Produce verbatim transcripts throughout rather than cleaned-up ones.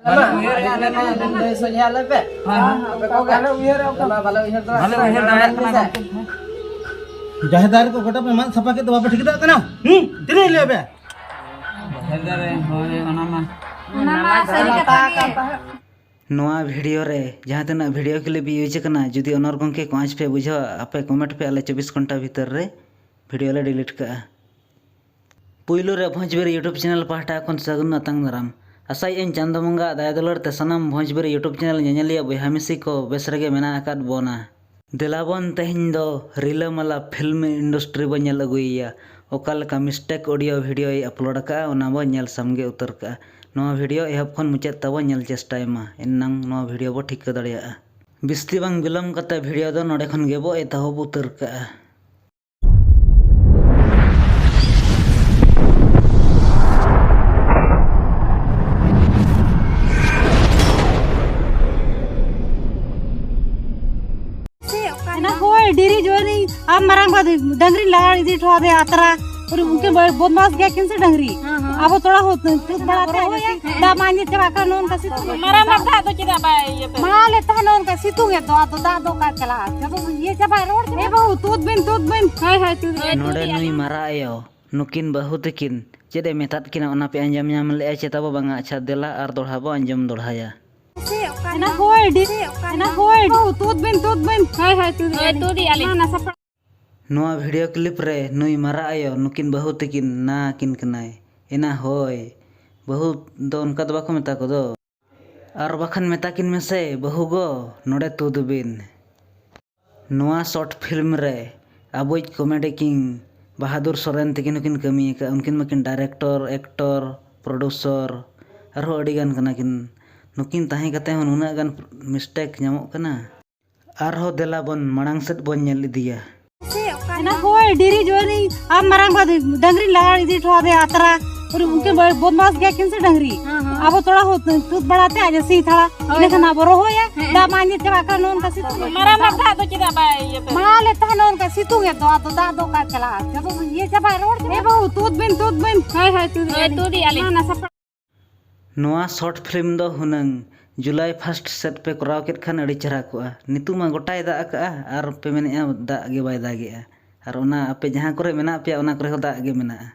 ᱵᱟᱞᱮ ᱩᱭᱦᱟᱹᱨᱮᱫᱼᱟ ᱞᱮ ᱢᱟ᱾ ᱞᱟᱹᱭ ᱥᱚᱡᱷᱮᱭᱟ ᱞᱮ ᱯᱮ᱾ ᱦᱳᱭ, ᱦᱳᱭ᱾ ᱟᱯᱮ ᱠᱚᱜᱮ᱾ ᱵᱟᱞᱮ ᱩᱭᱦᱟᱹᱨ ᱫᱟᱲᱮᱭᱟᱜ ᱠᱟᱱᱟ ᱜᱚᱢᱠᱮ᱾ ᱡᱟᱦᱮᱨ ᱫᱟᱨᱮ ᱠᱚ ᱜᱚᱴᱟ ᱯᱮ ᱢᱟᱜ ᱥᱟᱯᱷᱟ ᱠᱮᱫ ᱫᱚ ᱵᱟᱯᱮ ᱴᱷᱤᱠᱟᱹ ᱫᱟᱲᱮᱭᱟᱜ ᱠᱟᱱᱟ? ᱦᱩᱸ? ᱛᱤᱱᱟᱹᱜ ᱞᱟᱹᱭ ᱯᱮ? ᱡᱟᱦᱮᱨ ᱫᱟᱨᱮ, ᱦᱳᱭ, ᱚᱱᱟ ᱢᱟ᱾ ᱚᱱᱟ ᱢᱟ ᱥᱟᱹᱨᱤ ᱠᱟᱛᱷᱟ ᱜᱮ᱾ ᱱᱚᱣᱟ ᱵᱷᱤᱰᱤᱭᱳ ᱨᱮ ᱡᱟᱦᱟᱸ ᱛᱤᱱᱟᱹᱜ ᱵᱷᱤᱰᱤᱭᱳ ᱠᱞᱤᱯ ᱤᱭᱩᱡᱽ ᱟᱠᱟᱱᱟ, ᱡᱩᱫᱤ ᱚᱱᱚᱨ ᱜᱚᱢᱠᱮ ᱠᱚ ᱟᱸᱡᱽ ᱯᱮ ᱵᱩᱡᱷᱟᱹᱣᱟ, ᱟᱯᱮ ᱠᱚᱢᱮᱱᱴ ᱯᱮ, ᱟᱞᱮ ᱪᱚᱵᱵᱤᱥ ᱜᱷᱚᱱᱴᱟ ᱵᱷᱤᱛᱤᱨ ᱨᱮ ᱵᱷᱤᱰᱤᱭᱳ ᱞᱮ ᱰᱤᱞᱤᱴ ᱠᱟᱜᱼᱟ᱾ ᱯᱩᱭᱞᱩ ᱨᱮ ᱵᱷᱚᱸᱡᱽᱵᱤᱨ YouTube ᱪᱮᱱᱮᱞ ᱯᱟᱦᱴᱟ ᱠᱷᱚᱱ ᱥᱟᱹᱜᱩᱱ ᱟᱛᱟᱝ ᱫᱟᱨᱟᱢ᱾ ᱟᱥᱟᱭᱮᱫ ᱟᱹᱧ ᱪᱟᱸᱫᱚ ᱵᱚᱸᱜᱟ ᱟᱜ ᱫᱟᱭᱟ ᱫᱩᱞᱟᱹᱲ ᱛᱮ ᱥᱟᱱᱟᱢ ᱵᱷᱚᱸᱡᱽᱵᱤᱨ YouTube ᱪᱮᱱᱮᱞ ᱧᱮᱧᱮᱞᱤᱭᱟᱹ ᱵᱚᱭᱦᱟ ᱢᱤᱥᱤ ᱠᱚ ᱵᱮᱥ ᱨᱮᱜᱮ ᱢᱮᱱᱟᱜ ᱟᱠᱟᱫ ᱵᱚᱱᱟ᱾ ᱫᱮᱞᱟ ᱵᱚᱱ ᱛᱮᱦᱮᱧ ᱫᱚ ᱨᱤᱞᱟᱹᱢᱟᱞᱟ ᱯᱷᱤᱞᱢ ᱤᱱᱰᱟᱥᱴᱨᱤ ᱵᱚᱱ ᱧᱮᱞ ᱟᱹᱜᱩᱭᱮᱭᱟ᱾ ᱚᱠᱟ ᱞᱮᱠᱟ ᱢᱤᱥᱴᱮᱠ ᱚᱰᱤᱭᱳ ᱵᱷᱤᱰᱤᱭᱳᱭ ᱟᱯᱞᱳᱰ ᱟᱠᱟᱫᱼᱟ, ᱚᱱᱟ ᱵᱚᱱ ᱧᱮᱞ ᱥᱟᱢᱜᱮ ᱩᱛᱟᱹᱨ ᱠᱟᱜᱼᱟ᱾ ᱱᱚᱣᱟ ᱵᱷᱤᱰᱤᱭᱳ ᱮᱦᱚᱵ ᱠᱷᱚᱱ ᱢᱩᱪᱟᱹᱫ ᱛᱟᱵᱚᱱ ᱧᱮᱞ ᱪᱮᱥᱴᱟᱭ ᱢᱟ, ᱮᱱᱟᱝ ᱱᱚᱣᱟ ᱵᱷᱤᱰᱤᱭᱳ ᱵᱚ ᱴᱷᱤᱠᱟᱹ ᱫᱟᱲᱮᱭᱟᱜᱼᱟ᱾ ᱵᱤᱥᱛᱤ ᱵᱟᱝ ᱵᱤᱞᱚᱢ ᱠᱟᱛᱮ ᱵᱷᱤᱰᱤᱭᱳ ᱫᱚ ᱱᱚᱰᱮ ᱠᱷᱚᱱ ᱜᱮᱵᱚ ᱮᱛᱚᱦᱚᱵ ᱩᱛᱟᱹᱨ ᱠᱟᱜᱼᱟ᱾ ᱮᱱᱟ ᱦᱳᱭ, ᱰᱮᱨᱤ ᱡᱳᱨᱤ ᱟᱢ ᱢᱟᱨᱟᱝ ᱵᱟ ᱰᱟᱝᱨᱤ ᱞᱟᱜᱟ ᱤᱫᱤ ᱦᱚᱴᱚ ᱟᱫᱮᱭᱟ ᱟᱛᱨᱟ᱾ ᱩᱱᱠᱤᱱ ᱵᱚᱫᱢᱟᱥ ᱜᱮᱭᱟ ᱠᱤᱱ ᱥᱮ ᱰᱟᱝᱨᱤ᱾ ᱦᱮᱸ, ᱦᱮᱸ᱾ ᱟᱵᱚ ᱛᱚᱲᱟ ᱦᱚᱸ ᱛᱩᱫ ᱵᱟᱲᱟ ᱛᱮ ᱦᱳᱭ, ᱦᱮᱸ᱾ ᱫᱟᱜ ᱢᱟ ᱟᱸᱡᱮᱫ ᱪᱟᱵᱟᱜ ᱠᱟᱱᱟ, ᱱᱚᱜᱼᱚ ᱱᱚᱝᱠᱟ ᱥᱤᱛᱩᱝ᱾ ᱢᱟᱨᱟᱝ ᱵᱟ ᱫᱟᱜ ᱫᱚ ᱪᱮᱫᱟᱜ ᱵᱟᱭ ᱤᱭᱟᱹ ᱛᱮ? ᱢᱟ ᱞᱮ ᱛᱟᱦᱮᱸ, ᱱᱚᱜᱼᱚ ᱱᱚᱝᱠᱟ ᱥᱤᱛᱩᱝ ᱮᱫ ᱫᱚ, ᱟᱫᱚ ᱫᱟᱜ ᱫᱚ ᱚᱠᱟ ᱪᱟᱞᱟᱜᱼᱟ? ᱡᱚᱛᱚ ᱤᱭᱟᱹ ᱪᱟᱵᱟᱜ ᱨᱚᱲ ᱪᱟᱵᱟᱜ᱾ ᱦᱮᱸ ᱵᱟᱹᱦᱩ, ᱛᱩᱫ ᱵᱤᱱ, ᱛᱩᱫ ᱵᱤᱱ᱾ ᱦᱳᱭ, ᱦᱳᱭ, ᱛᱩᱫ ᱵᱤᱱ᱾ ᱱᱚᱰᱮ ᱱᱩᱭ ᱢᱟᱨᱟ ᱟᱭᱳ, ᱱᱩᱠᱤᱱ ᱵᱟᱹᱦᱩ ᱛᱟᱹᱠᱤᱱ ᱪᱮᱫ ᱮ ᱢᱮᱛᱟᱫ ᱠᱤᱱᱟ, ᱚᱱᱟ ᱯᱮ ᱟᱸᱡᱚᱢ ᱧᱟᱢ ᱞᱮᱜᱼᱟ ᱪᱮ ᱛᱟᱵᱚ ᱵᱟᱝᱟ? ᱟᱪᱪᱷᱟ, ᱫᱮᱞᱟ ᱟᱨ ᱫᱚᱲᱦᱟ ᱵᱚ ᱟᱸᱡᱚᱢ ᱫᱚᱲᱦᱟᱭᱟ᱾ ᱮᱱᱟ ᱦᱳᱭ, ᱰᱤ-, ᱮᱱᱟ ᱦᱳᱭ᱾ ᱵᱟᱹᱦᱩ, ᱛᱩᱫ ᱵᱤᱱ, ᱛᱩᱫ ᱵᱤᱱ᱾ ᱦᱳᱭ, ᱦᱳᱭ, ᱛᱩᱫ ᱵᱤᱱ᱾ ᱦᱳᱭ, ᱛᱩᱫ ᱮᱜᱼᱟ ᱞᱤᱧ᱾ ᱱᱚᱣᱟ ᱵᱷᱤᱰᱤᱭᱳ ᱠᱞᱤᱯ ᱨᱮ ᱱᱩᱭ ᱢᱟᱨᱟ ᱟᱭᱳ, ᱱᱩᱠᱤᱱ ᱵᱟᱹᱦᱩ ᱛᱟᱹᱠᱤᱱ ᱱᱟ ᱟᱹᱠᱤᱱ ᱠᱟᱱᱟᱭ᱾ ᱮᱱᱟ ᱦᱳᱭ, ᱵᱟᱹᱦᱩ ᱫᱚ ᱚᱱᱠᱟ ᱫᱚ ᱵᱟᱠᱚ ᱢᱮᱛᱟ ᱠᱚᱫᱚ᱾ ᱟᱨ ᱵᱟᱠᱷᱟᱱ ᱢᱮᱛᱟ ᱠᱤᱱ ᱢᱮᱥᱮ, "ᱵᱟᱹᱦᱩ ᱜᱚ, ᱱᱚᱰᱮ ᱛᱩᱫ ᱵᱤᱱ᱾" ᱱᱚᱣᱟ ᱥᱚᱨᱴ ᱯᱷᱤᱞᱢ ᱨᱮ ᱟᱵᱚᱭᱤᱡ ᱠᱚᱢᱮᱰᱤ ᱠᱤᱝ ᱵᱟᱦᱟᱫᱩᱨ ᱥᱚᱨᱮᱱ ᱛᱟᱹᱠᱤᱱ ᱦᱚᱸᱠᱤᱱ ᱠᱟᱹᱢᱤ ᱟᱠᱟᱫᱼᱟ᱾ ᱩᱱᱠᱤᱱ ᱢᱟᱠᱤᱱ ᱰᱟᱭᱨᱮᱠᱴᱚᱨ, ᱮᱠᱴᱚᱨ, ᱯᱨᱚᱰᱩᱥᱚᱨ, ᱟᱨᱦᱚᱸ ᱟᱹᱰᱤ ᱜᱟᱱ ᱠᱟᱱᱟ ᱠᱤᱱ᱾ ᱱᱩᱠᱤᱱ ᱛᱟᱦᱮᱸ ᱠᱟᱛᱮ ᱦᱚᱸ ᱱᱩᱱᱟᱹᱜ ᱜᱟᱱ ᱢᱤᱥᱴᱮᱠ ᱧᱟᱢᱚᱜ ᱠᱟᱱᱟ᱾ ᱟᱨᱦᱚᱸ ᱫᱮᱞᱟ ᱵᱚᱱ ᱢᱟᱲᱟᱝ ᱥᱮᱫ ᱵᱚᱱ ᱧᱮᱞ ᱤᱫᱤᱭᱟ᱾ ᱮᱱᱟ ᱦᱳᱭ, ᱰᱮᱨᱤ ᱡᱳᱨᱤ ᱟᱢ ᱢᱟᱨᱟᱝ ᱵᱟ ᱰᱟᱝᱨᱤ ᱞᱟᱜᱟ ᱤᱫᱤ ᱦᱚᱴᱚ ᱟᱫᱮᱭᱟ ᱟᱛᱨᱟ᱾ ᱩᱱᱠᱤᱱ ᱵᱚᱫᱢᱟᱥ ᱜᱮᱭᱟ ᱠᱤᱱ ᱥᱮ ᱰᱟᱝᱨᱤ? ᱦᱮᱸ, ᱦᱮᱸ᱾ ᱟᱵᱚ ᱛᱚᱲᱟ ᱦᱚᱸ ᱛᱩᱫ ᱵᱟᱲᱟ ᱛᱮ ᱟᱡ ᱮ ᱥᱤ ᱛᱷᱟᱲᱟ᱾ ᱦᱳᱭ᱾ ᱤᱱᱟᱹ ᱠᱷᱟᱱ ᱟᱵᱚ ᱨᱚᱦᱚᱭᱟ᱾ ᱦᱮᱸ᱾ ᱫᱟᱜ ᱢᱟ ᱟᱸᱡᱮᱫ ᱪᱟᱵᱟᱜ ᱠᱟᱱᱟ, ᱱᱚᱜᱼᱚ ᱱᱚᱝᱠᱟ ᱥᱤᱛᱩᱝ᱾ ᱢᱟᱨᱟᱝ ᱵᱟ ᱫᱟᱜ ᱫᱚ ᱪᱮᱫᱟᱜ ᱵᱟᱭ ᱤᱭᱟᱹ ᱛᱮ? ᱢᱟ ᱞᱮ ᱛᱟᱦᱮᱸ, ᱱᱚᱜᱼᱚ ᱱᱚᱝᱠᱟ ᱥᱤᱛᱩᱝ ᱮᱫ ᱫᱚ, ᱟᱫᱚ ᱫᱟᱜ ᱫᱚ ᱚᱠᱟ ᱪᱟᱞᱟᱜᱼᱟ? ᱡᱚᱛᱚ ᱤᱭᱟᱹ ᱪᱟᱵᱟᱜ ᱨᱚᱲ ᱪᱟᱵᱟᱜ᱾ ᱮ ᱵᱟᱹᱦᱩ, ᱛᱩᱫ ᱵᱤᱱ, ᱛᱩᱫ ᱵᱤᱱ᱾ ᱦᱳᱭ, ᱦᱳᱭ, ᱛᱩᱫ ᱮᱜᱼᱟ ᱞᱤᱧ᱾ ᱚᱱᱟ ᱥᱟᱯᱲᱟᱣ ᱱᱚᱣᱟ short film ᱫᱚ ᱦᱩᱱᱟᱹᱝ ᱡᱩᱞᱟᱭ first ᱥᱮᱫ ᱯᱮ ᱠᱚᱨᱟᱣ ᱠᱮᱫ ᱠᱷᱟᱱ ᱟᱹᱰᱤ ᱪᱮᱦᱨᱟ ᱠᱚᱜᱼᱟ᱾ ᱱᱤᱛᱚᱜ ᱢᱟ ᱜᱚᱴᱟᱭ ᱫᱟᱜ ᱟᱠᱟᱜᱼᱟ ᱟᱨ ᱯᱮ ᱢᱮᱱᱮᱫᱼᱟ ᱫᱟᱜ ᱜᱮ ᱵᱟᱭ ᱫᱟᱜᱮᱜᱼᱟ᱾ ᱟᱨ ᱚᱱᱟ ᱟᱯᱮ ᱡᱟᱦᱟᱸ ᱠᱚᱨᱮ ᱢᱮᱱᱟᱜ ᱯᱮᱭᱟ ᱚᱱᱟ ᱠᱚᱨᱮ ᱦᱚᱸ ᱫᱟᱜ ᱜᱮ ᱢᱮᱱᱟᱜᱼᱟ᱾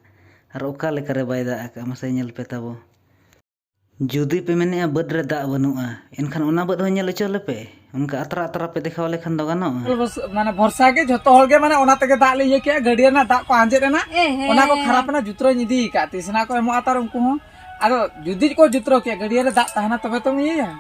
ᱟᱨ ᱚᱠᱟ ᱞᱮᱠᱟᱨᱮ ᱵᱟᱭ ᱫᱟᱜ ᱟᱠᱟᱜᱼᱟ ᱢᱟᱥᱮ ᱧᱮᱞ ᱯᱮ ᱛᱟᱵᱚ᱾ ᱡᱩᱫᱤ ᱯᱮ ᱢᱮᱱᱮᱫᱼᱟ ᱵᱟᱹᱫᱽ ᱨᱮ ᱫᱟᱜ ᱵᱟᱹᱱᱩᱜᱼᱟ, ᱮᱱᱠᱷᱟᱱ ᱚᱱᱟ ᱵᱟᱹᱫᱽ ᱦᱚᱸ ᱧᱮᱞ ᱦᱚᱪᱚ ᱞᱮᱯᱮ᱾ ᱚᱱᱠᱟ ᱟᱛᱨᱟ ᱟᱛᱨᱟ ᱯᱮ ᱫᱮᱠᱷᱟᱣ ᱞᱮᱠᱷᱟᱱ ᱫᱚ ᱜᱟᱱᱚᱜᱼᱟ? ᱵᱚᱥ-, ᱢᱟᱱᱮ ᱵᱷᱚᱨᱥᱟ ᱜᱮ ᱡᱷᱚᱛᱚ ᱦᱚᱲ ᱜᱮ, ᱢᱟᱱᱮ ᱚᱱᱟ ᱛᱮᱜᱮ ᱫᱟᱜ ᱞᱮ ᱤᱭᱟᱹ ᱠᱮᱜᱼᱟ, ᱜᱟᱹᱰᱭᱟᱹ ᱨᱮᱱᱟᱜ ᱫᱟᱜ ᱠᱚ ᱟᱸᱡᱮᱫ ᱮᱱᱟ, ᱮ ᱦᱮᱸ᱾ ᱚᱱᱟ ᱠᱚ ᱠᱷᱟᱨᱟᱯ ᱮᱱᱟ, ᱡᱩᱛᱨᱟᱹᱣ ᱤᱧ ᱤᱫᱤ ᱟᱠᱟᱫ, ᱛᱤᱥ ᱱᱟ ᱠᱚ ᱮᱢᱚᱜᱼᱟ ᱛᱟᱨ ᱩᱱᱠᱩ ᱦᱚᱸ᱾ ᱟᱫᱚ ᱡᱩᱫᱤ ᱠᱚ ᱡᱩᱛᱨᱟᱹᱣ ᱠᱮᱜᱼᱟ, ᱜᱟᱹᱰᱭᱟᱹ ᱨᱮ ᱫᱟᱜ ᱛᱟᱦᱮᱱᱟ ᱛᱚᱵᱮ ᱛᱚᱢ ᱤᱭᱟᱹᱭᱟ᱾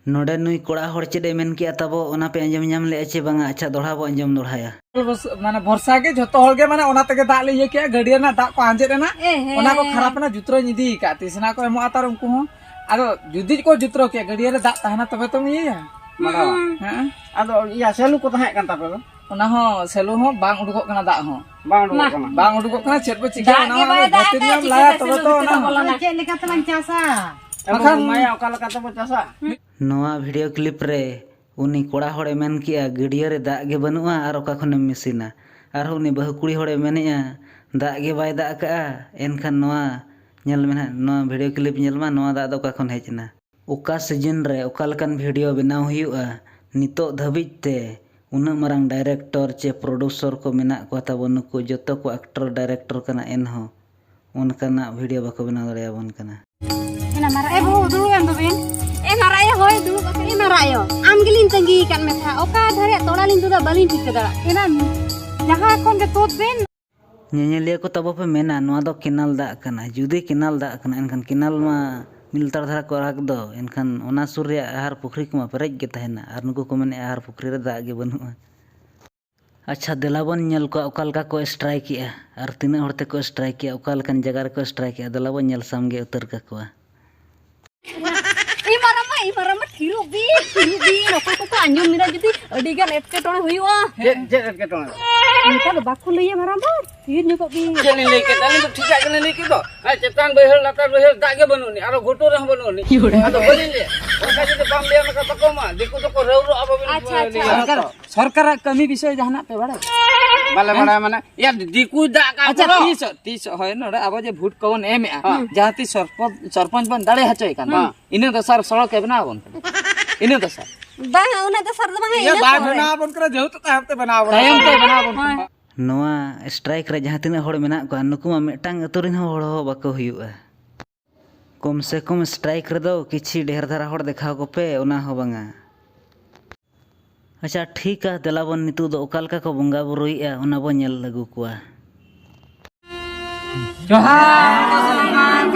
ᱱᱚᱰᱮ ᱱᱩᱭ ᱠᱚᱲᱟ ᱦᱚᱲ ᱪᱮᱫ ᱮ ᱢᱮᱱ ᱠᱮᱜᱼᱟ ᱛᱟᱵᱚ, ᱚᱱᱟ ᱯᱮ ᱟᱸᱡᱚᱢ ᱧᱟᱢ ᱞᱮᱜᱼᱟ ᱪᱮ ᱵᱟᱝᱟ? ᱟᱪᱪᱷᱟ, ᱫᱚᱦᱲᱟ ᱵᱚ ᱟᱸᱡᱚᱢ ᱫᱚᱦᱲᱟᱭᱟ᱾ ᱵᱚᱥ-, ᱢᱟᱱᱮ ᱵᱷᱚᱨᱥᱟ ᱜᱮ ᱡᱷᱚᱛᱚ ᱦᱚᱲ ᱜᱮ, ᱢᱟᱱᱮ ᱚᱱᱟ ᱛᱮᱜᱮ ᱫᱟᱜ ᱞᱮ ᱤᱭᱟᱹ ᱠᱮᱜᱼᱟ, ᱜᱟᱹᱰᱭᱟᱹ ᱨᱮᱱᱟᱜ ᱫᱟᱜ ᱠᱚ ᱟᱸᱡᱮᱫ ᱮᱱᱟ, ᱮ ᱦᱮᱸ᱾ ᱚᱱᱟ ᱠᱚ ᱠᱷᱟᱨᱟᱯ ᱮᱱᱟ, ᱡᱩᱛᱨᱟᱹᱣ ᱤᱧ ᱤᱫᱤ ᱟᱠᱟᱫ, ᱛᱤᱥ ᱱᱟ ᱠᱚ ᱮᱢᱚᱜᱼᱟ ᱛᱟᱨ ᱩᱱᱠᱩ ᱦᱚᱸ᱾ ᱟᱫᱚ ᱡᱩᱫᱤ ᱠᱚ ᱡᱩᱛᱨᱟᱹᱣ ᱠᱮᱜᱼᱟ, ᱜᱟᱹᱰᱭᱟᱹ ᱨᱮ ᱫᱟᱜ ᱛᱟᱦᱮᱱᱟ ᱛᱚᱵᱮ ᱛᱚᱢ ᱤᱭᱟᱹᱭᱟ᱾ ᱢᱟᱰᱟᱣᱟ᱾ ᱦᱩᱸ᱾ ᱦᱮᱸ᱾ ᱟᱫᱚ ᱤᱭᱟᱹ ᱥᱮᱞᱩ ᱠᱚ ᱛᱟᱦᱮᱸ ᱠᱟᱱ ᱛᱟᱯᱮ ᱫᱚ? ᱚᱱᱟ ᱦᱚᱸ ᱥᱮᱞᱩ ᱦᱚᱸ ᱵᱟᱝ ᱩᱰᱩᱠᱚᱜ ᱠᱟᱱᱟ ᱫᱟᱜ ᱦᱚᱸ᱾ ᱵᱟᱝ ᱩᱰᱩᱠᱚᱜ ᱠᱟᱱᱟ? ᱵᱟᱝ ᱩᱰᱩᱠᱚᱜ ᱠᱟᱱᱟ, ᱪᱮᱫ ᱵᱚ ᱪᱤᱠᱟᱹᱭᱟ? ᱫᱟᱜ ᱚᱱᱟ ᱜᱮ ᱦᱚᱸ ᱵᱟᱭ ᱫᱟᱜ ᱵᱷᱟᱹᱛᱤ ᱮᱫᱟ, ᱨᱮᱱᱟᱜ ᱪᱤᱠᱟᱹᱛᱮ ᱞᱟᱭᱟ, ᱛᱚᱵᱮ ᱥᱮᱞᱩ ᱛᱚ ᱚᱱᱟ ᱵᱷᱤᱛᱤᱨ ᱦᱚᱸ᱾ ᱵᱚᱞᱚᱱᱟ? ᱪᱮᱫ ᱞᱮᱠᱟ ᱛᱮᱞᱟᱝ ᱪᱟᱥᱟ? ᱟᱵᱚ ᱵᱟᱠᱷᱟᱱ ᱵᱚ ᱢᱟᱭᱟ, ᱚᱠᱟ ᱞᱮᱠᱟ ᱛᱮᱵᱚ ᱪᱟᱥᱟ? ᱱᱚᱣᱟ video clip ᱨᱮ ᱩᱱᱤ ᱠᱚᱲᱟ ᱦᱚᱲᱮ ᱢᱮᱱ ᱠᱮᱜᱼᱟ, "ᱜᱟᱹᱰᱭᱟᱹ ᱨᱮ ᱫᱟᱜ ᱜᱮ ᱵᱟᱹᱱᱩᱜᱼᱟ ᱟᱨ ᱚᱠᱟ ᱠᱷᱚᱱᱮᱢ ᱢᱮᱥᱤᱱᱟ?" ᱟᱨᱦᱚᱸ ᱩᱱᱤ ᱵᱟᱹᱦᱩ ᱠᱩᱲᱤ ᱦᱚᱲᱮ ᱢᱮᱱᱮᱜᱼᱟ, "ᱫᱟᱜ ᱜᱮ ᱵᱟᱭ ᱫᱟᱜ ᱟᱠᱟᱜᱼᱟ, ᱮᱱᱠᱷᱟᱱ ᱱᱚᱣᱟ ᱧᱮᱞ ᱢᱮ ᱱᱟᱦᱟᱜ, ᱱᱚᱣᱟ video clip ᱧᱮᱞ ᱢᱟ, ᱱᱚᱣᱟ ᱫᱟᱜ ᱫᱚ ᱚᱠᱟ ᱠᱷᱚᱱ ᱦᱮᱡ ᱮᱱᱟ?" ᱚᱠᱟ season ᱨᱮ ᱚᱠᱟ ᱞᱮᱠᱟᱱ video ᱵᱮᱱᱟᱣ ᱦᱩᱭᱩᱜᱼᱟ, ᱱᱤᱛᱚᱜ ᱫᱷᱟᱹᱵᱤᱡ ᱛᱮ ᱩᱱᱟᱹᱜ ᱢᱟᱨᱟᱝ director ᱪᱮ producer ᱠᱚ ᱢᱮᱱᱟᱜ ᱠᱚᱣᱟ ᱛᱟᱵᱚ, ᱱᱩᱠᱩ ᱡᱚᱛᱚ ᱠᱚ actor director ᱠᱟᱱᱟ, ᱮᱱᱦᱚᱸ ᱚᱱᱠᱟᱱᱟᱜ video ᱵᱟᱠᱚ ᱵᱮᱱᱟᱣ ᱫᱟᱲᱮᱭᱟᱵᱚᱱ ᱠᱟᱱᱟ᱾ ᱮ ᱵᱟᱹᱦᱩ, ᱫᱩᱲᱩᱵ ᱮᱱ ᱫᱚᱵᱤᱱ᱾ ᱮ ᱢᱟᱨᱟᱭᱟ, ᱦᱳᱭ, ᱫᱩᱲᱩᱵ ᱟᱠᱟᱱ᱾ ᱮ ᱢᱟᱨᱟᱭᱟ, ᱟᱢ ᱜᱮᱞᱤᱧ ᱛᱟᱺᱜᱤ ᱟᱠᱟᱫ ᱢᱮ ᱛᱟᱦᱮᱸᱫ᱾ ᱚᱠᱟ ᱫᱷᱟᱨᱮ ᱛᱚᱲᱟ ᱞᱤᱧ ᱛᱩᱫᱟ, ᱵᱟᱹᱞᱤᱧ ᱴᱷᱤᱠᱟᱹ ᱫᱟᱲᱮᱭᱟᱜ ᱠᱟᱱᱟ᱾ ᱡᱟᱦᱟᱸ ᱠᱷᱚᱱ ᱜᱮ ᱛᱩᱫ ᱵᱤᱱ᱾ ᱧᱮᱧᱮᱞᱤᱭᱟᱹ ᱠᱚ ᱛᱟᱵᱚ ᱯᱮ ᱢᱮᱱᱟ, "ᱱᱚᱣᱟ ᱫᱚ canal ᱫᱟᱜ ᱠᱟᱱᱟ᱾" ᱡᱩᱫᱤ canal ᱫᱟᱜ ᱠᱟᱱᱟ, ᱮᱱᱠᱷᱟᱱ canal ᱢᱟ ᱢᱤᱫ ᱞᱮᱛᱟᱲ ᱫᱷᱟᱨᱟ ᱠᱚ ᱟᱨᱟᱜᱽ ᱫᱚ, ᱮᱱᱠᱷᱟᱱ ᱚᱱᱟ ᱥᱩᱨ ᱨᱮᱭᱟᱜ ᱟᱦᱟᱨ ᱯᱩᱠᱷᱨᱤ ᱠᱚᱢᱟ ᱯᱮᱨᱮᱡ ᱜᱮ ᱛᱟᱦᱮᱱᱟ᱾ ᱟᱨ ᱱᱩᱠᱩ ᱠᱚ ᱢᱮᱱᱮᱫᱼᱟ, "ᱟᱦᱟᱨ ᱯᱩᱠᱷᱨᱤ ᱨᱮ ᱫᱟᱜ ᱜᱮ ᱵᱟᱹᱱᱩᱜᱼᱟ᱾" ᱟᱪᱪᱷᱟ, ᱫᱮᱞᱟ ᱵᱚᱱ ᱧᱮᱞ ᱠᱚᱣᱟ ᱚᱠᱟ ᱞᱮᱠᱟ ᱠᱚ strike ᱮᱜᱼᱟ ᱟᱨ ᱛᱤᱱᱟᱹᱜ ᱦᱚᱲ ᱛᱮᱠᱚ strike ᱮᱜᱼᱟ, ᱚᱠᱟ ᱞᱮᱠᱟᱱ ᱡᱟᱭᱜᱟ ᱨᱮᱠᱚ strike ᱮᱜᱼᱟ, ᱫᱮᱞᱟ ᱵᱚᱱ ᱧᱮᱞ ᱥᱟᱢᱜᱮ ᱩᱛᱟᱹᱨ ᱠᱟᱠᱚᱣᱟ᱾ ᱤ ᱢᱟᱨᱟᱝᱵᱟ, ᱤ ᱢᱟᱨᱟᱝᱵᱟ, ᱛᱷᱤᱨᱚᱜ ᱵᱤᱱ, ᱛᱷᱤᱨᱚᱜ ᱵᱤᱱ᱾ ᱚᱠᱚᱭ ᱠᱚᱠᱚ ᱟᱸᱡᱚᱢ ᱢᱮᱫᱟ, ᱡᱩᱫᱤ ᱟᱹᱰᱤ ᱜᱟᱱ ᱮᱴᱠᱮᱴᱚᱬᱮ ᱦᱩᱭᱩᱜᱼᱟ᱾ ᱪᱮᱫ, ᱪᱮᱫ ᱮᱴᱠᱮᱴᱚᱬᱮ? ᱚᱱᱠᱟ ᱫᱚ ᱵᱟᱠᱚ ᱞᱟᱹᱭᱟ ᱢᱟᱨᱟᱝᱵᱟ, ᱛᱷᱤᱨ ᱧᱚᱜᱚᱜ ᱵᱤᱱ᱾ ᱪᱮᱫ ᱞᱤᱧ ᱞᱟᱹᱭ ᱠᱮᱫ? ᱟᱹᱞᱤᱧ ᱫᱚ ᱴᱷᱤᱠᱟᱜ ᱜᱮᱞᱤᱧ ᱞᱟᱹᱭ ᱠᱮᱫ ᱫᱚ᱾ ᱟᱨ ᱪᱮᱛᱟᱱ ᱵᱟᱹᱭᱦᱟᱹᱲ, ᱞᱟᱛᱟᱨ ᱵᱟᱹᱭᱦᱟᱹᱲ, ᱫᱟᱜ ᱜᱮ ᱵᱟᱹᱱᱩᱜ ᱟᱹᱱᱤᱡ, ᱟᱨᱚ ᱜᱷᱩᱴᱩ ᱨᱮᱦᱚᱸ ᱵᱟᱹᱱᱩᱜ ᱟᱹᱱᱤᱡ᱾ ᱟᱫᱚ ᱵᱟᱹᱞᱤᱧ ᱞᱟᱹᱭᱟ, ᱚᱱᱠᱟ ᱡᱩᱫᱤ ᱵᱟᱢ ᱞᱟᱹᱭᱟ, ᱚᱱᱠᱟ ᱵᱟᱠᱚ ᱮᱢᱟ᱾ ᱫᱤᱠᱩ ᱫᱚᱠᱚ ᱨᱟᱹᱣᱨᱚᱜᱼᱟ, ᱵᱟᱵᱤᱱ ᱟᱪᱪᱷᱟ, ᱟᱪᱪᱷᱟ᱾ ᱞᱟᱹᱭᱟ᱾ ᱥᱚᱨᱠᱟᱨ, ᱥᱚᱨᱠᱟᱨᱟᱜ ᱠᱟᱹᱢᱤ ᱵᱤᱥᱚᱭ ᱡᱟᱦᱟᱱᱟᱜ ᱯᱮ ᱵᱟᱲᱟᱭᱟ? ᱵᱟᱞᱮ ᱵᱟᱲᱟᱭᱟ ᱢᱟᱱᱮ, ᱭᱟ, ᱫᱤᱠᱩᱭ ᱫᱟᱜ ᱠᱟᱜ ᱟᱪᱪᱷᱟ, ᱵᱚᱞᱚ᱾ ᱛᱤᱥᱚᱜ, ᱛᱤᱥᱚᱜ ᱦᱳᱭ ᱱᱚᱰᱮ ᱟᱵᱚ ᱡᱮ ᱵᱷᱳᱴ ᱠᱚᱵᱚᱱ ᱮᱢᱮᱜᱼᱟ, ᱦᱮᱸ᱾ ᱡᱟᱦᱟᱸ ᱛᱤᱥ ᱥᱚᱨᱯᱚᱧᱪ, ᱥᱚᱨᱯᱚᱧᱪ ᱵᱚᱱ ᱫᱟᱲᱮ ᱦᱚᱪᱚᱭ ᱠᱟᱱ, ᱦᱮᱸ᱾ ᱤᱱᱟᱹ ᱫᱚᱥᱟᱨ ᱥᱚᱲᱚᱠ ᱮ ᱵᱮᱱᱟᱣ ᱟᱵᱚᱱ ᱠᱟᱱᱟ᱾ ᱤᱱᱟᱹ ᱫᱚᱥᱟᱨ᱾ ᱵᱟᱝ, ᱩᱱᱟᱹᱜ ᱫᱚᱥᱟᱨ ᱫᱚ ᱵᱟᱝ, ᱤᱭᱟᱹ ᱤᱱᱟᱹ ᱵᱟᱭ ᱯᱚᱨᱮ᱾ ᱵᱮᱱᱟᱣ ᱟᱵᱚᱱ ᱠᱟᱱᱟ, ᱡᱮᱦᱮᱛᱩ ᱛᱟᱭᱚᱢ ᱛᱮ ᱵᱮᱱᱟᱣ ᱟᱵᱚᱱ ᱛᱟᱭᱚᱢ ᱠᱟᱱᱟ᱾ ᱛᱮ ᱵᱮᱱᱟᱣ ᱟᱵᱚᱱ ᱦᱳᱭ᱾ ᱠᱟᱱᱟ᱾ ᱱᱚᱣᱟ ᱥᱴᱨᱟᱭᱤᱠ ᱨᱮ ᱡᱟᱦᱟᱸ ᱛᱤᱱᱟᱹᱜ ᱦᱚᱲ ᱢᱮᱱᱟᱜ ᱠᱚᱣᱟ, ᱱᱩᱠᱩ ᱢᱟ ᱢᱤᱫᱴᱟᱝ ᱟᱹᱛᱩ ᱨᱮᱱ ᱦᱚᱸ ᱦᱚᱲ ᱦᱚᱸ ᱵᱟᱠᱚ ᱦᱩᱭᱩᱜᱼᱟ᱾ ᱠᱚᱢ ᱥᱮ ᱠᱚᱢ ᱥᱴᱨᱟᱭᱤᱠ ᱨᱮᱫᱚ ᱠᱤᱪᱷᱤ ᱰᱷᱮᱨ ᱫᱷᱟᱨᱟ ᱦᱚᱲ ᱫᱮᱠᱷᱟᱣ ᱠᱚᱯᱮ, ᱚᱱᱟ ᱦᱚᱸ ᱵᱟᱝᱟ᱾ ᱟᱪᱪᱷᱟ, ᱴᱷᱤᱠᱟ, ᱫᱮᱞᱟ ᱵᱚᱱ ᱱᱤᱛᱚᱜ ᱫᱚ ᱚᱠᱟ ᱞᱮᱠᱟ ᱠᱚ ᱵᱚᱸᱜᱟ ᱵᱩᱨᱩᱭᱮᱫᱼᱟ, ᱚᱱᱟ ᱵᱚᱱ ᱧᱮᱞ ᱟᱹᱜᱩ ᱠᱚᱣᱟ᱾ ᱡᱚᱦᱟᱨ᱾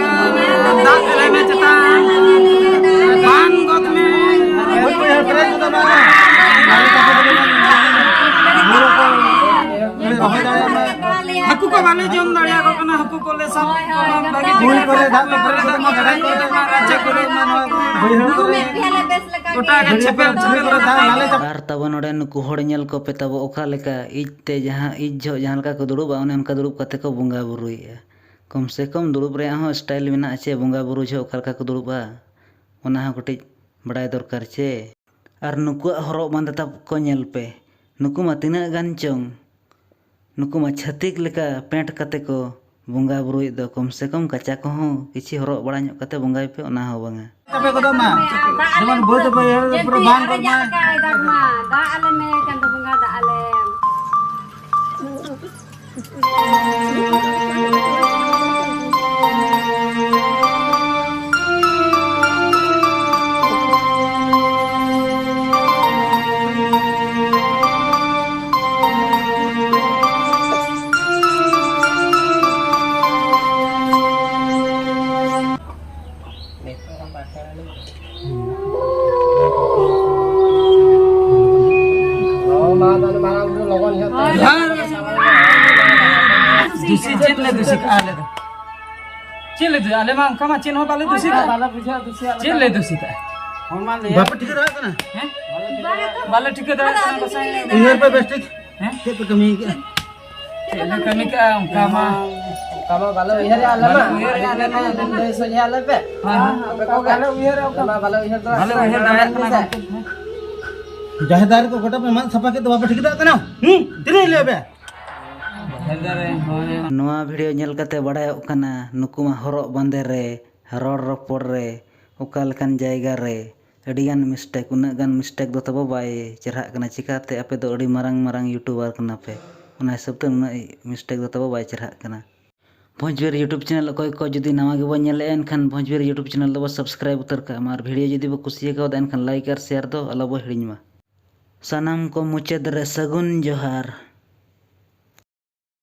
ᱫᱟᱜ ᱨᱮ ᱢᱮ ᱪᱮᱛᱟᱱ, ᱵᱟᱱ ᱜᱚᱫ ᱢᱮ᱾ ᱦᱟᱹᱠᱩ ᱠᱚ ᱵᱟᱞᱮ ᱡᱚᱢ ᱫᱟᱲᱮᱭᱟᱠᱚ ᱠᱟᱱᱟ, ᱦᱟᱹᱠᱩ ᱠᱚᱞᱮ ᱥᱟᱵ ᱠᱚᱣᱟ, ᱵᱷᱟᱜᱮ ᱴᱷᱤᱠ ᱠᱩᱧ ᱠᱚᱨᱮ ᱫᱟᱜ ᱠᱚ ᱯᱮᱨᱮᱡ ᱠᱟᱛᱮ ᱢᱟ ᱜᱟᱰᱟ ᱠᱚᱨᱮ, ᱨᱟᱪᱟ ᱠᱚᱨᱮ, ᱵᱟᱹᱭᱦᱟᱹᱲ ᱠᱚᱨᱮ, ᱜᱚᱴᱟ ᱜᱮ ᱪᱷᱮᱯᱮᱞ ᱪᱷᱮᱯᱮᱞ ᱠᱚᱨᱮ ᱫᱟᱜ ᱱᱟᱞᱮ ᱪᱟᱵᱟ᱾ ᱟᱨ ᱛᱟᱵᱚ ᱱᱚᱰᱮ ᱱᱩᱠᱩ ᱦᱚᱲ ᱧᱮᱞ ᱠᱚᱯᱮ ᱛᱟᱵᱚ, ᱚᱠᱟ ᱞᱮᱠᱟ ᱤᱡ ᱛᱮ ᱡᱟᱦᱟᱸ ᱤᱡ ᱡᱚᱦᱚᱜ ᱡᱟᱦᱟᱸ ᱞᱮᱠᱟ ᱠᱚ ᱫᱩᱲᱩᱵᱼᱟ, ᱚᱱᱮ ᱚᱱᱠᱟ ᱫᱩᱲᱩᱵ ᱠᱟᱛᱮ ᱠᱚ ᱵᱚᱸᱜᱟ ᱵᱩᱨᱩᱭᱮᱫᱼᱟ᱾ ᱠᱚᱢ ᱥᱮ ᱠᱚᱢ ᱫᱩᱲᱩᱵ ᱨᱮᱭᱟᱜ ᱦᱚᱸ ᱥᱴᱟᱭᱤᱞ ᱢᱮᱱᱟᱜᱼᱟ ᱪᱮ, ᱵᱚᱸᱜᱟ ᱵᱩᱨᱩ ᱡᱚᱦᱚᱜ ᱚᱠᱟ ᱞᱮᱠᱟ ᱠᱚ ᱫᱩᱲᱩᱵᱼᱟ, ᱚᱱᱟ ᱦᱚᱸ ᱠᱟᱹᱴᱤᱡ ᱵᱟᱲᱟᱭ ᱫᱚᱨᱠᱟᱨ ᱪᱮ᱾ ᱟᱨ ᱱᱩᱠᱩᱣᱟᱜ ᱦᱚᱨᱚᱜ ᱵᱟᱸᱫᱮ ᱛᱟᱠᱚ ᱧᱮᱞ ᱯᱮ, ᱱᱩᱠᱩ ᱢᱟ ᱛᱤᱱᱟᱹᱜ ᱜᱟᱱ ᱪᱚᱝ, ᱱᱩᱠᱩ ᱢᱟ ᱪᱷᱟᱹᱛᱤᱠ ᱞᱮᱠᱟ ᱯᱮᱱᱴ ᱠᱟᱛᱮ ᱠᱚ ᱵᱚᱸᱜᱟ ᱵᱩᱨᱩᱭᱮᱫ ᱫᱚ, ᱠᱚᱢ ᱥᱮ ᱠᱚᱢ ᱠᱟᱪᱟ ᱠᱚᱦᱚᱸ ᱠᱤᱪᱷᱤ ᱦᱚᱨᱚᱜ ᱵᱟᱲᱟ ᱧᱚᱜ ᱠᱟᱛᱮ ᱵᱚᱸᱜᱟᱭ ᱯᱮ, ᱚᱱᱟ ᱦᱚᱸ ᱵᱟᱝᱟ᱾ ᱟᱯᱮ ᱠᱚᱫᱚ ᱢᱟ, ᱡᱮᱢᱚᱱ ᱵᱟᱹᱫᱽ ᱵᱟᱹᱭᱦᱟᱹᱲ ᱯᱩᱨᱟᱹ ᱵᱟᱝ ᱠᱚᱜ ᱢᱟ᱾ ᱫᱟᱜ ᱟᱞᱮ ᱢᱮ, ᱪᱟᱸᱫᱚ ᱵᱚᱸᱜᱟ, ᱫᱟᱜ ᱟᱞᱮ᱾ ᱫᱩᱥᱤ ᱪᱮᱫ ᱞᱮ ᱫᱩᱥᱤ ᱠᱟᱜᱼᱟ ᱟᱞᱮ ᱫᱚ? ᱪᱮᱫ ᱞᱮ ᱫᱩᱥᱤ? ᱟᱞᱮ ᱢᱟ ᱚᱱᱠᱟ ᱢᱟ ᱪᱮᱫ ᱦᱚᱸ ᱵᱟᱞᱮ ᱫᱩᱥᱤ ᱠᱟᱜᱼᱟ᱾ ᱪᱮᱫ ᱞᱮ ᱫᱩᱥᱤ ᱠᱟᱜᱼᱟ? ᱵᱟᱯᱮ ᱴᱷᱤᱠᱟᱹ ᱫᱟᱲᱮᱭᱟᱜ ᱠᱟᱱᱟ? ᱦᱮᱸ? ᱵᱟᱞᱮ ᱴᱷᱤᱠᱟᱹ ᱫᱟᱲᱮᱭᱟᱜ ᱠᱟᱱᱟ ᱯᱟᱥᱮ᱾ ᱩᱭᱦᱟᱹᱨ ᱯᱮ ᱵᱮᱥ ᱴᱷᱤᱠ᱾ ᱦᱮᱸ? ᱪᱮᱫ ᱯᱮ ᱠᱟᱹᱢᱤ ᱠᱟᱜᱼᱟ? ᱪᱮᱫ ᱞᱮ ᱠᱟᱹᱢᱤ ᱠᱟᱜᱼᱟ ᱚᱱᱠᱟ ᱢᱟ? ᱚᱱᱠᱟ ᱢᱟ ᱵᱟᱞᱮ ᱩᱭᱦᱟᱹᱨᱮᱜᱼᱟ ᱟᱞᱮ ᱢᱟ᱾ ᱵᱟᱞᱮ ᱩᱭᱦᱟᱹᱨᱮᱜᱼᱟ᱾ ᱟᱞᱮ ᱢᱟ ᱞᱟᱹᱭ ᱥᱚᱡᱷᱮ ᱟᱞᱮ ᱯᱮ᱾ ᱦᱳᱭ, ᱦᱳᱭ᱾ ᱟᱯᱮ ᱠᱚᱜᱮ᱾ ᱵᱟᱞᱮ ᱩᱭᱦᱟᱹᱨᱮᱜᱼᱟ ᱚᱱᱠᱟ᱾ ᱵᱟᱞᱮ ᱩᱭᱦᱟᱹᱨ ᱫᱟᱲᱮᱭᱟᱜ ᱠᱟᱱᱟ᱾ ᱡᱟᱦᱮᱨ ᱫᱟᱨᱮ ᱠᱚ ᱜᱚᱴᱟ ᱯᱮ ᱢᱟᱜ ᱥᱟᱯᱷᱟ ᱠᱮᱫ ᱫᱚ ᱵᱟᱯᱮ ᱴᱷᱤᱠᱟᱹ ᱫᱟᱲᱮᱭᱟᱜ ᱠᱟᱱᱟ? ᱦᱩᱸ? ᱛᱤᱱᱟᱹᱜ ᱤᱧ ᱞᱟᱹᱭ ᱟᱯᱮᱭᱟ? ᱱᱚᱣᱟ ᱵᱷᱤᱰᱤᱭᱳ ᱧᱮᱞ ᱠᱟᱛᱮ ᱵᱟᱲᱟᱭᱚᱜ ᱠᱟᱱᱟ, ᱱᱩᱠᱩ ᱢᱟ ᱦᱚᱨᱚᱜ ᱵᱟᱸᱫᱮ ᱨᱮ, ᱨᱚᱲ ᱨᱚᱯᱚᱲ ᱨᱮ, ᱚᱠᱟ ᱞᱮᱠᱟᱱ ᱡᱟᱭᱜᱟ ᱨᱮ ᱟᱹᱰᱤᱜᱟᱱ ᱢᱤᱥᱴᱮᱠ᱾ ᱩᱱᱟᱹᱜ ᱜᱟᱱ ᱢᱤᱥᱴᱮᱠ ᱫᱚ ᱛᱟᱵᱚ ᱵᱟᱭ ᱪᱮᱨᱦᱟᱜ ᱠᱟᱱᱟ᱾ ᱪᱤᱠᱟᱹᱛᱮ? ᱟᱯᱮ ᱫᱚ ᱟᱹᱰᱤ ᱢᱟᱨᱟᱝ ᱢᱟᱨᱟᱝ ᱭᱩᱴᱩᱵᱟᱨ ᱠᱟᱱᱟ ᱯᱮ, ᱚᱱᱟ ᱦᱤᱥᱟᱹᱵ ᱛᱮ ᱩᱱᱟᱹᱜ ᱢᱤᱥᱴᱮᱠ ᱫᱚ ᱛᱟᱵᱚ ᱵᱟᱭ ᱪᱮᱨᱦᱟᱜ ᱠᱟᱱᱟ᱾ ᱵᱷᱚᱸᱡᱽᱵᱤᱨ ᱭᱩᱴᱩᱵᱽ ᱪᱮᱱᱮᱞ ᱚᱠᱚᱭ ᱠᱚ ᱡᱩᱫᱤ ᱱᱟᱣᱟ ᱜᱮᱵᱚᱱ ᱧᱮᱞᱮᱫᱼᱟ, ᱮᱱᱠᱷᱟᱱ ᱵᱷᱚᱸᱡᱽᱵᱤᱨ ᱭᱩᱴᱩᱵᱽ ᱪᱮᱱᱮᱞ ᱫᱚᱵᱚ ᱥᱟᱵᱥᱠᱨᱟᱭᱤᱵᱽ ᱩᱛᱟᱹᱨ ᱠᱟᱜ ᱢᱟ, ᱟᱨ ᱵᱷᱤᱰᱤᱭᱳ ᱡᱩᱫᱤ ᱵᱚ ᱠᱩᱥᱤᱭᱟᱠᱟᱣᱫᱟ, ᱮᱱᱠᱷᱟᱱ ᱞᱟᱭᱤᱠ ᱟᱨ ᱥᱮᱭᱟᱨ ᱫᱚ ᱟᱞᱚᱵᱚ ᱦᱤᱲᱤᱧ ᱢᱟ᱾ ᱥᱟᱱᱟᱢ ᱠᱚ ᱢᱩᱪᱟᱹᱫ ᱨᱮ ᱥᱟᱹᱜᱩᱱ ᱡᱚᱦᱟᱨ᱾